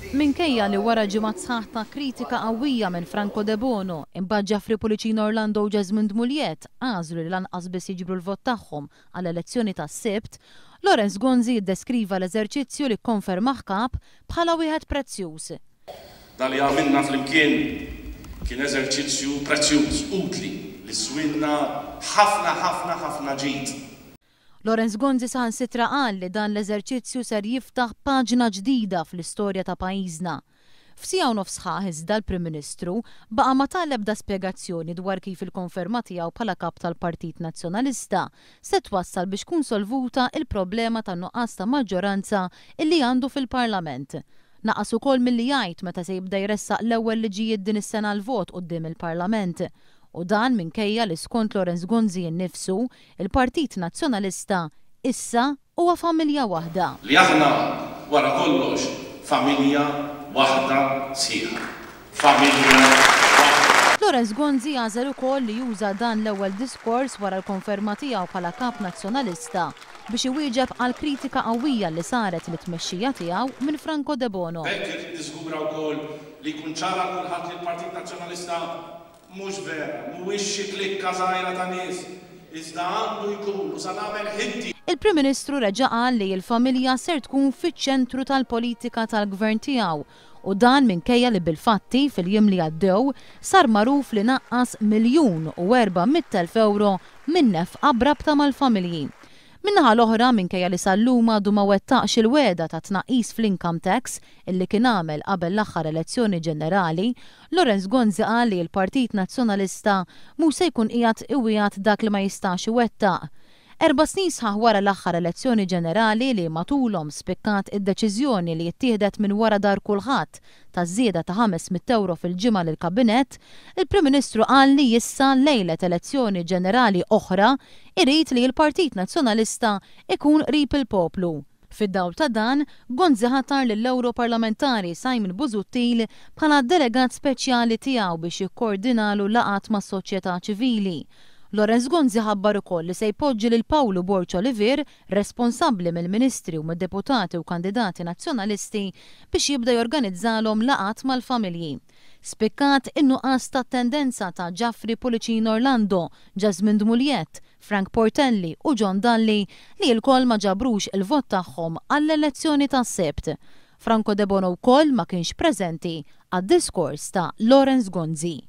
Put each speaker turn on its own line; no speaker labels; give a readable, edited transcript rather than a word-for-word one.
Minkejja li wara ġimgħat sħaħ ta' kritika qawwija minn Franco Debono, imbagħad Geoffrey Pullicino Orlando u Jesmond Mugliett għażlu li lanqas biss jiġbru l-vot tagħhom għall-elezzjoni tas-Sibt, Lawrence Gonzi ddeskriva l-eżerċizzju li kkonfermah Kap bħala wieħed prezzjuż.
Dan li għamilna flimkien kien eżerċizzju prezzjuż, utli, li swielna ħafna, ħafna, ħafna ġid.
Lawrence Gonzi saħansitra qal li dan l-eżerċizzju ser jiftaħ paġna ġdida fl-istorja ta' pajjiżna. F'siegħa u nofs sħaħ iżda l-Prim Ministru baqa' ma ta l-ebda spjegazzjoni dwar kif il-konferma tiegħu bħala Kap tal-Partit Nazzjonalista se twassal biex tkun solvuta il-problema tan-nuqqas ta' maġġoranza illi għandu fil-Parlament. Naqas ukoll milli jgħid meta se jibda jressaq l-ewwel liġijiet din is-sena għall-vot quddiem il-Parlament. U dan minkejja li skont Lawrence Gonzi innifsu, il-Partit Nazzjonalista issa huwa familja waħda.
Li aħna wara kollox familja waħda sħiħa. Familja waħda.
Lawrence Gonzi għażel ukoll li juża dan l-ewwel diskors wara l-konferma tiegħu bħala Kap Nazzjonalista biex iwieġeb għall-kritika qawwija li saret lit-tmexxija tiegħu minn Franco Debono.
B'hekk irrid niżgura wkoll li jkun ċar għal kulħadd li l-Partit Nazzjonalista Mhux vera, mhuwiex xi klikka żgħira ta' nies, iżda għandu jkun u sa nagħmel ħilti.
Il-Prim Ministru reġa' qal li l-familja ser tkun fiċ-ċentru tal-politika tal-Gvern tiegħu u dan minkejja li bil-fatti fil-jiem li għaddew sar magħruf li naqqas 1,400,000 ewro min-nefqa b'rabta mal-familji. Min-naħa l-oħra, minkejja li sal-lum għadu ma wettaqx il-wegħda ta' tnaqqis fl-income tax illi kien għamel qabel l-aħħar elezzjoni ġenerali, Lawrence Gonzi qal li l-Partit Nazzjonalista mhux se jkun qiegħed iwiegħed dak li ma jistax iwettaq. Erba' snin sħaħ wara l-aħħar elezzjoni ġenerali li matulhom spikkat id-deċiżjoni li ttieħdet minn wara dar kulħadd ta' żieda ta' 500 ewro fil-ġimgħa lill-Kabinett, il-Prim Ministru qal li issa lejlet elezzjoni ġenerali oħra irid li l-Partit Nazzjonalista jkun qrib il-poplu. Fid-dawl ta' dan, Gonzi ħatar lill-Ewroparlamentari Simon Busuttil bħala d-delegat speċjali tiegħu biex jikkoordinalu laqgħat mas-soċjetà ċivili. Lawrence Gonzi ħabbar ukoll li se jpoġġi lil Pawlu Borg Olivier responsabbli mill-Ministri u mid-Deputati u kandidati Nazzjonalisti biex jibda jorganizzalhom laqgħat mal-familji. Spikkat in-nuqqas ta' attendenza ta' Geoffrey Pullicino Orlando, Jesmond Mugliett, Frank Portelli u John Dalli li lkoll ma ġabrux il-vot tagħhom għall-elezzjoni tas-Sibt. Franco Debono wkoll ma kienx preżenti għad-diskors ta' Lawrence Gonzi.